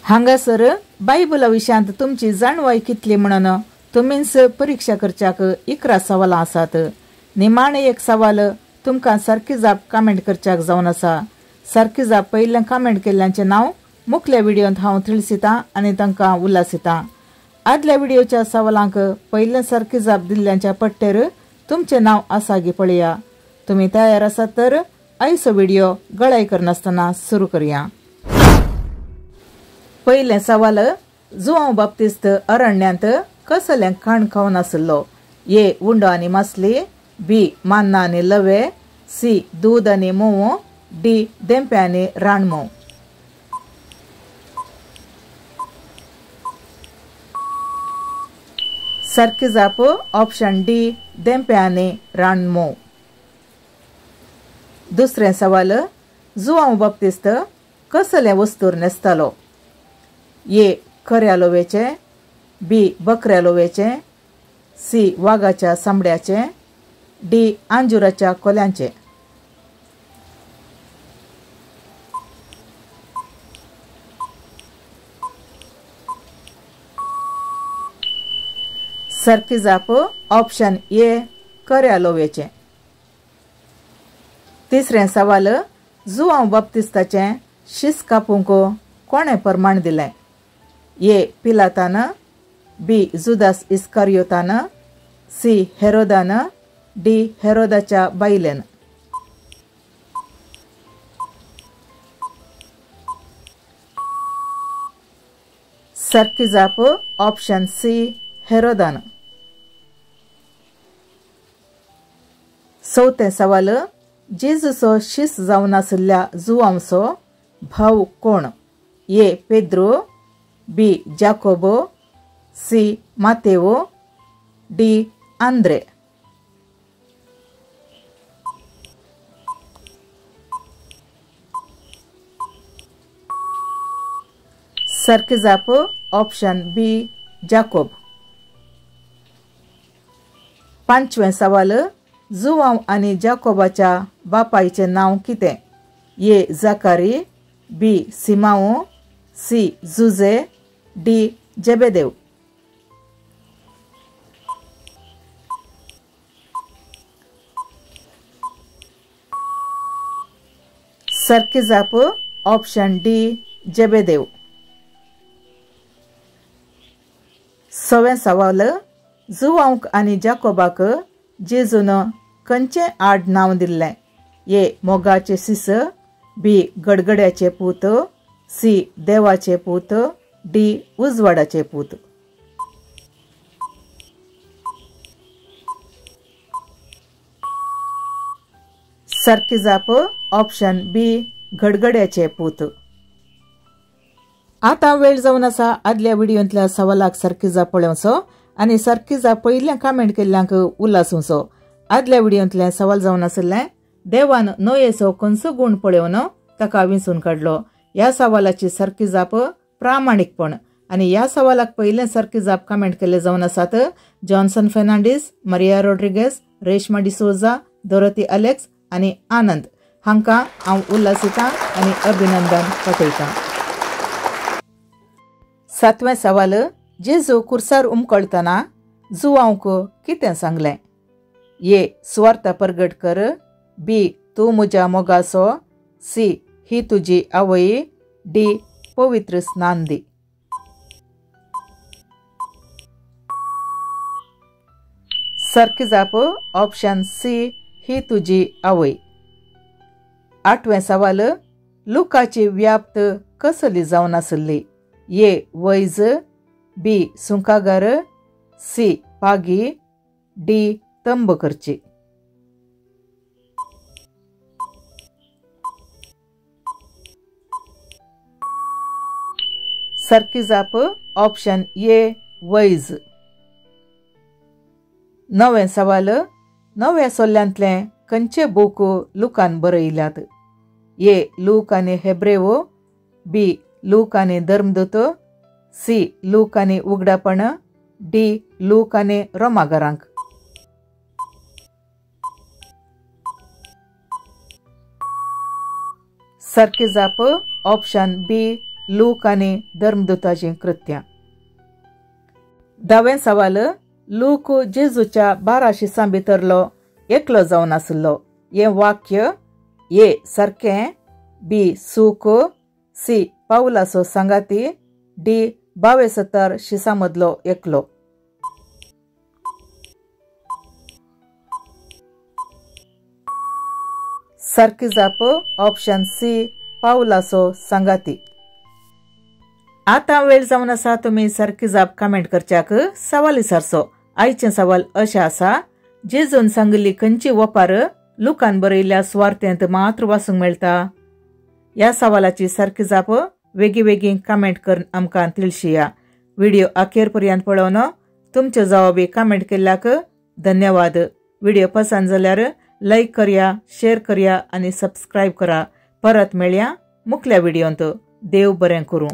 हांगासर बायबला विशयांत तुमची जाणवाय कितली म्हणून तुमीच परिक्षा करच्याक 11 सवालां आसात. निमाणें एक सवाल तुमकां सारकी जाप कमेंट करच्याक जावन आसा. सारकी जाप पयलें कमेंट केल्ल्यांचें नांव मुखल्या व्हिडियोंत हांव तिळसितां आनी तांकां उल्हासितां. आदल्या व्हिडियोच्या सवालांक पयलें सारकी जाप दिल्ल्यांच्या पट्टेर तुमचें नांव आसा गी पळया. तुमी तयार आसात तर आयचो व्हिडियो गळाय करनासतना सुरू करया. पयलें सवाल, जुआंव बाप्तिस्त अरण्यांत कसलें खाण खावन आसलो? ए उंडो आनी मासली, बी मान्ना आनी लवे, सी दूद आनी म्होंव, डी देंपे आनी रानम्होंव. सारकी जाप ऑप्शन डी देंपे आनी रानम्होंव. दुसरें सवाल, जुआंव बाप्तिस्त कसलें वस्तूर न्हेसतालो? ए खऱ्या लोवेचें, बी बकऱ्या लोवेचें, सी वागाच्या चामड्याचें, डी आंजुराच्या कोल्यांचें. सारकी जाप ऑप्शन ए खऱ्या लोवेचें. तिसरें सवाल, जुआंव बाप्तिस्ताचें शीस कापूंक कोणें प्रमाण दिलें? ए पिलातान, बी जुदास इस्कारियोतान, सी हेरोदान, डी हेरोदाच्या बायलेन. सारकी जाप ऑप्शन सी हेरोदान. चवथें सवाल, जेजूचो शीस जावन आशिल्ल्या जुआंवचो भाव कोण? ए पेद्रो, बी जाकोबो, सी मातेवो, डी आंद्रे. सारकी जाप ऑप्शन बी जाकोब. पांचवें सवाल, जुआंव आनी जाकोबाच्या बापायचें नांव कितें? ए जाकारी, बी सिमाओ, सी जुजे, डी जेबेदेव. सारकी जाप ऑप्शन डी जेबेदेव. सवें सवाल, जुआंवक आनी जाकोबाक जेजून खंयचें आड नांव दिल्लें? ए मोगाचे सिस, बी गडगड्याचे पूत, सी देवाचे पूत, डी उजवाडाचे पूत. सारकी जाप ऑप्शन बी गडगड्याचे पूत. आतां वेळ जावन आसा आदल्या व्हिडियोंतल्या सवालाक सारकी जाप पळोवचो आनी सारकी जाप पयलें कमेंट केल्ल्यांक उल्हासुचो. आदल्या व्हिडियोंतलें सवाल जावन आशिल्लें, देवान नोयेचो खंयचो गूण पळोवन ताका विंचून काडलो? ह्या सवालाची सारकी जाप प्रामाणीकपण. आनी ह्या सवालाक पयलें सारकी जाप कमेंट केल्ले जावन आसात Johnson Fernandes, Maria Rodrigues, Reshma D'Souza, Dorothy Alex आनी आनंद. हांकां हांव उल्हासितां आनी अभिनंदन पाठयतां. सातवें सवाल, जेजू कुर्सार उमकळतना जुआंवक कितें सांगलें? ए सुवार्ता परगट कर, बी तूं म्हज्या मोगाचो, सी ही तुजी आवय, डी पवित्र स्नान दी. सारकी जाप ऑप्शन सी ही तुजी आवय. आठवें सवाल, लुकाची व्याप्त कसली जावन आसली? ए वैज, बी सुंकागार, सी पागी, डी तंब करची. सारकी जाप ऑप्शन ए वैज. नवें सवाल, नव्या सोल्यांतलें खंयचे बूक लुकान बरयल्यात? ए लूक आनी हेब्रेवो, बी लूक आनी धर्मदूत, सी लूक आनी उगडापण, डी लूक आनी रोमागरांक. सारकी जाप ऑप्शन बी लूक आनी धर्मदूताचीं कृत्यां. धावें सवाल, लूक जेजूच्या 12 शिसां भितरलो एकलो जावन आसलो. हें वाक्य ए सारकें, बी सूक, सी पावलाचो सांगाती, डी 72 शिसां मदलो एकलो. सारकी जाप ऑप्शन सी पावलाचो सांगाती. आतां वेळ जावन आसा तुमी सारकी जाप कमेंट करच्याक. सवाल विचारचो. आयचें सवाल अशें आसा, जेजून सांगिल्ली खंयची ओपार लुकान बरयल्ल्या सुवार्तेंत मात्र वाचूंक मेळटा? ह्या सवालाची सारकी जाप वेगीं वेगीं कमेंट करून आमकां तिळशिया. व्हिडिओ अखेर पर्यंत पळोवन तुमच्यो जवाबी कमेंट केल्ल्याक धन्यवाद. व्हिडिओ पसंत जाल्यार लायक करया, शेअर करया आनी सबस्क्रायब करा. परत मेळया मुखल्या व्हिडियोंत. देव बरें करूं.